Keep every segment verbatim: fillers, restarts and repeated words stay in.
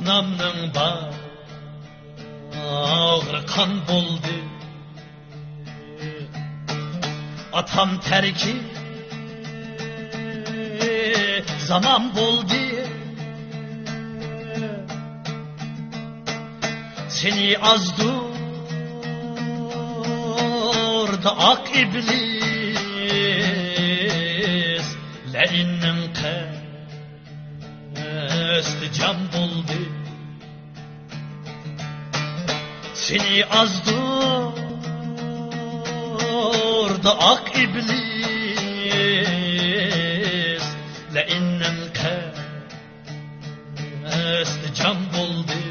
ئانامنىڭ باغرى قان بولدى. ئاتام تەركى زامان بولدى. سېنى ئازدۇردى ئاق ئىبلىس، لەئىننىڭ قەستى جان بولدى. سېنى ئازدۇردى ئاق ئىبلىس، لەئىننىڭ قەستى جان بولدى.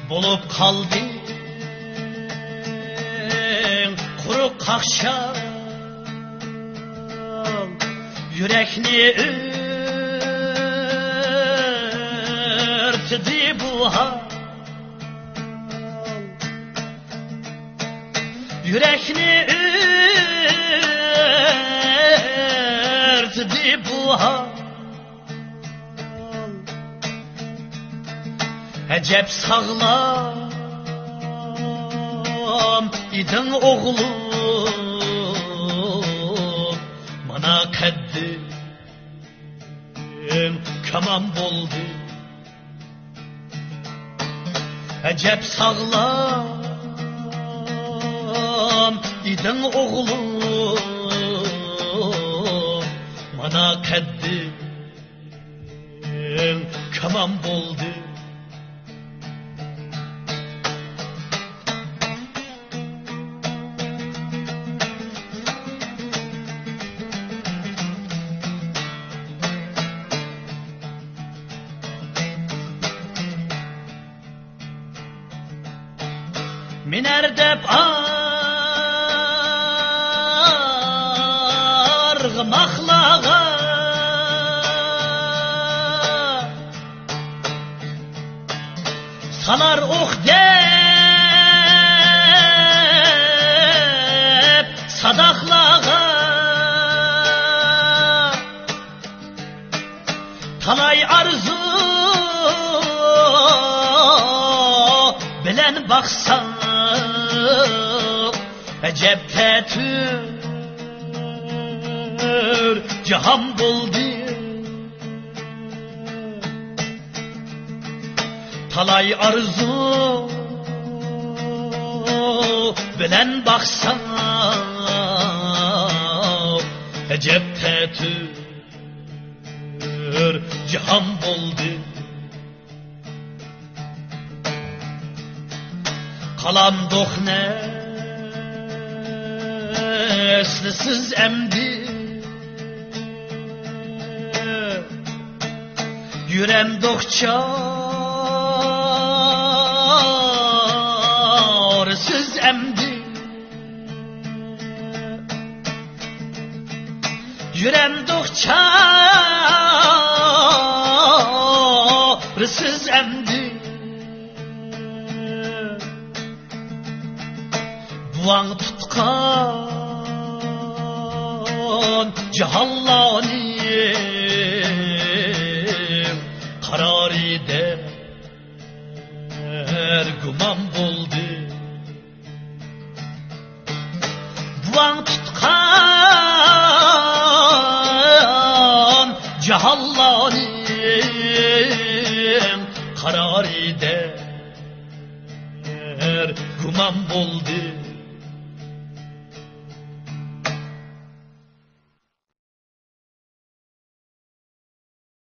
بولۇپ قالدىڭ قۇرۇق قاقشال، يۈرەكنى ئۆرتىدى بۇ ھال. يۈرەكنى ئۆرتىدى بۇ ھال. ئەجەب ساغلام ئىدىڭ ئوغلۇم، مانا قەددىڭ كامان بولدى. ئەجەب ساغلام ئىدىڭ ئوغلۇم، مانا قەددىڭ كامان بولدى. مىنەر دەپ ئارغىماقلارغا، سالار ئوق دەپ ساداقلارغا. تالاي ئارزۇ بىلەن باقساق، ئەجەب تەتۈر جاھان بولدى. تالاي ئارزۇ بىلەن باقساق، ئەجەب تەتۈر جاھان بولدى. قالامدۇق نەسلىسىز ئەمدى، يۈرەمدۇق چارىسىز ئەمدى. يۈرەمدۇق چارىسىز ئەمدى. بوۋاڭ تۇتقان جاھانلارنىڭ قارارى دەر گۇمان بولدى. بوۋاڭ تۇتقان جاھانلارنىڭ قارارى دەر گۇمان بولدى.